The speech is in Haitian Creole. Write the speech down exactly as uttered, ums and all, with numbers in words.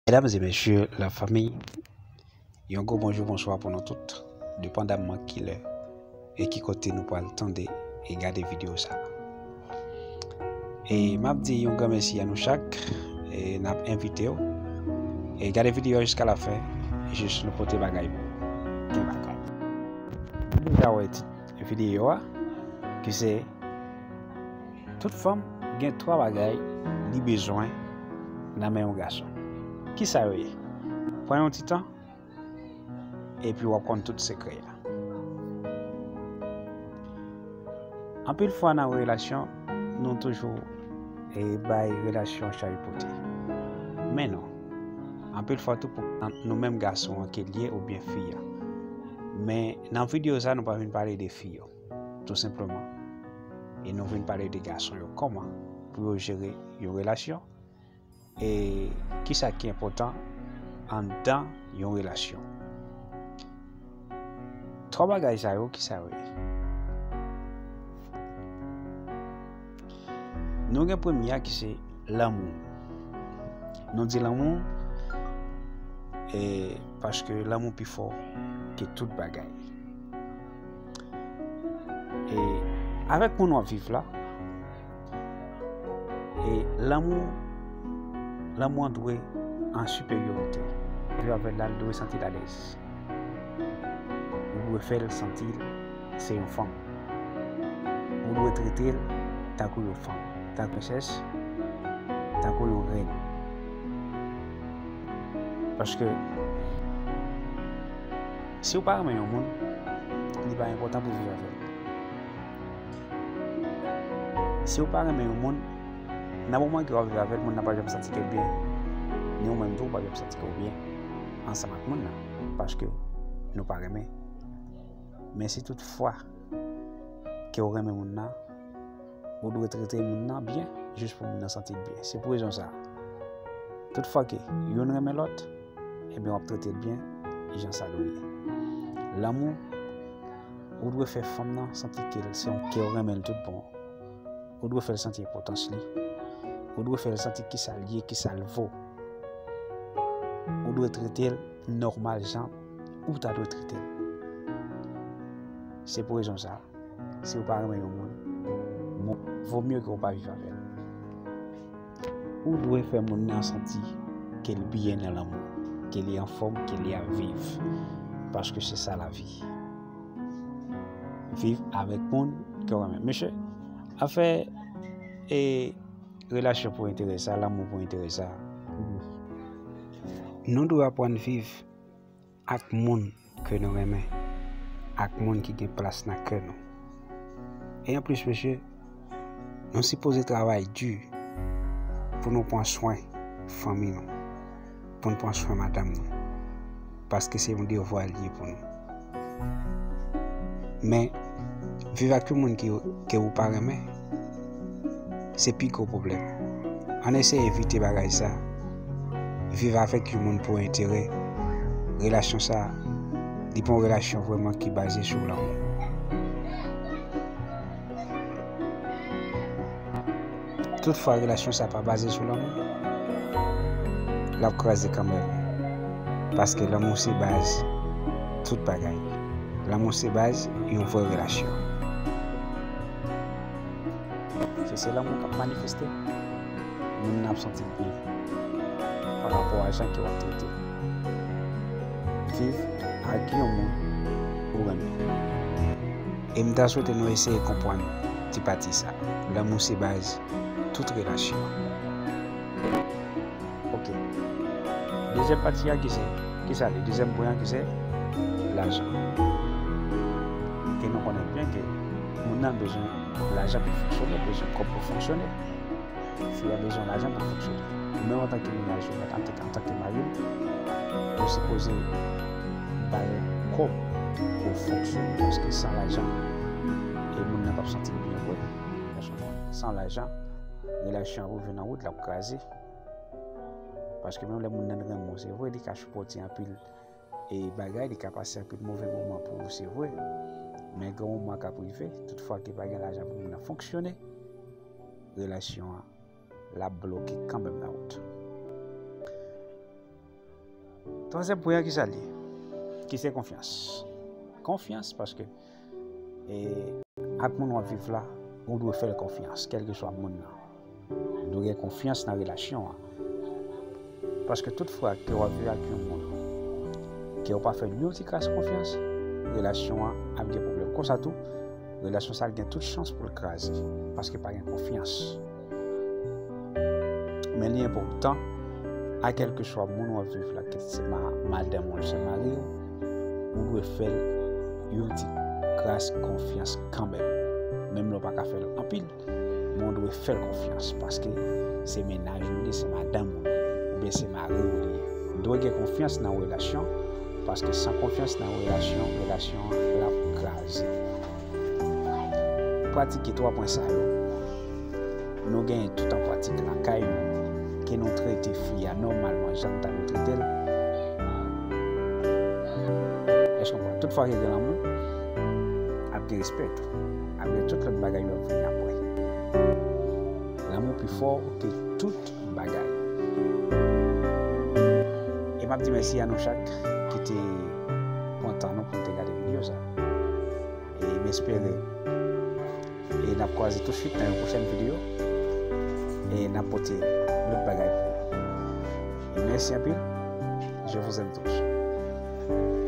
Medam e mesye, lafanmi, yon gwo bonjou, bonswa pou nou tout, depandamman kilè e ki kote nou pral tande e gade videyo sa a. E m ap di yon gran mèsi a nou chak, e n ap envite w e gade videyo a jiska lafen, jis nou pote bagay pou gen bagay. Nou deja wè tit videyo a, ki se Tout fanm gen twa bagay li bezwen nan men yon gason. Kisa yo ye? Pran yon ti tan, epi w ap konn tout sekrè a. Anpil fwa nan relasyon, nou toujou, e, bay relasyon chay pote. Men non. Anpil fwa tou, pou nou menm gason an, ke l ye oubyen fi a. Men nan videyo sa, nou pa vin pale de fi yo, tou senpleman. E nou vin pale de gason yo, kòman pou yo jere yon relasyon, e kisa ki enpòtan anndan yon relasyon. Twa bagay sa yo, kisa yo ye? Nou gen premye a ki se lanmou. Nou di lanmou, e, paske lanmou pi fò ke tout bagay. E avèk moun w ap viv la, e lanmou, lanmou an dwe an siperyorite. Viv avè l la, l dwe santi l alèz. Ou dwe fè l santi l se yon fanm. Ou dwe trete l tankou yon fanm, tankou yon prensès, tankou yon rèn. Paske si w pa renmen yon moun, li pa enpòtan pou w viv avè l. Si w pa renmen yon moun, nan moman ke w ap viv avè l, moun nan pa janm santi ke l byen, ni ou menm tou, ou pa janm santi ke w byen ansanm ak moun nan, paske nou pa renmen. Men si tout fwa ke w renmen moun nan, ou dwe trete moun nan byen, jis pou moun nan santi l byen. Se pou rezon sa a, tout fwa ke youn renmen lòt, ebyen, w ap trete l byen, jan sa dwe ye. Lanmou, ou dwe fè fanm nan santi ke l se yon, ke w renmen l tout bon. Ou dwe fè l santi enpòtans li. Ou dwe fè l santi kisa l ye, kisa l vo. Ou dwe trete l nòmal jan ou ta dwe trete l. Se pou rezon sa a, si w pa renmen yon moun, bon, vo mye ke w pa viv avè l. Ou dwe fè moun nan santi ke l byen nan lanmou, ke li anfòm, ke li ap viv. Paske se sa lavi. Viv avèk moun ke w renmen. Mesye, afè, e, relasyon pou enterè sa, lanmou pou enterè sa, nou dwe aprann viv ak moun ke nou renmen, ak moun ki gen plas nan kè nou. E anplis, mesye, nou sipoze travay di pou nou pran swen fanmi nou, pou nou pran swen madanm nou, paske se yon devwa l ye pou nou. Men, viv ak yon moun ke, ke ou pa renmen, se pi gwo pwoblèm. Ann eseye evite bagay sa. Viv avèk yon moun pou enterè. Relasyon sa, li pa yon relasyon vrèman ki baze sou lanmou. Tout fwa relasyon sa pa baze sou lanmou, l ap kraze kanmenm. Paske lanmou se baz tout bagay. Lanmou se baz yon vrè relasyon. Se, se lanmou k ap manifeste. Moun nan ap santi l byen pa rapò a jan ke w ap trete l. Viv ak yon moun ou renmen. E m ta swete nou eseye konprann ti pati sa. Lanmou se baz tout relasyon. Ok. Dezyèm pati a ki se, ki sa li? Dezyèm pwen an ki se lajan. Ke nou konnen byen ke moun nan bezwen lajan pou fonksyone, bezwen kòb pou fonksyone. Fi a bezwen lajan pou fonksyone. Ou menm antanke mennaj ou, antanke, antanke mari l, ou sipoze ba l kòb pou fonksyone. Paske san lajan, e moun nan p ap santi l byen vre. San lajan, relasyon an pou vin an wout, l ap kraze. Paske menm lè moun nan renmen w, se vre, li ka sipòte anpil e bagay, li ka pase anpil move moman pou ou, se vre. Men gen yon moman k ap rive, tout fwa ke pa gen lajan pou moun nan fonksyone, relasyon an, l ap bloke kanmenm nan wout. Twazyèm pwen an, ki sa l ye? Ki se konfyans. Konfyans, paske e, ak moun w ap viv la, ou dwe fè l konfyans, kèlkeswa moun nan. Ou dwe gen konfyans nan relasyon an. Paske tout fwa ke w ap viv ak yon moun, ke w pa fè l yon ti kras konfyans, relasyon an ap gen pwoblèm. Konsa tou, relasyon sa a gen tout chans pou l kraze, paske pa gen konfyans. Men li enpòtan, a kèlkeswa moun w ap viv la, kit se ma-, madanm ou, se mari w, ou dwe fè l yon ti kras konfyans kanmenm. Menm lè w pa ka fè l anpil, men w dwe fè l konfyans, paske se mennaj ou li ye, se madanm ou li ye, oubyen se mari ou li ye. Ou dwe gen konfyans nan relasyon, paske san konfyans nan relasyon, relasyon an l ap kraze. Pratike twa pwen sa yo. Nou genyen tout an pratik lakay nou, ke nou trete fi a nòmalman jan nou ta dwe trete l. Èske w konprann? Tout fwa ke gen lanmou, ap gen respè tou. Ap gen tout lòt bagay yo ap vini apre. Lanmou pi fò ke tout bagay. E m ap di mèsi a nou chak ki te pran tan nou pou nou te gade videyo sa. E m espere e n ap kwaze tousuit nan yon pwochèn videyo. E n ap pote lòt bagay pou ou. E mèsi anpil. Je vous aime tous.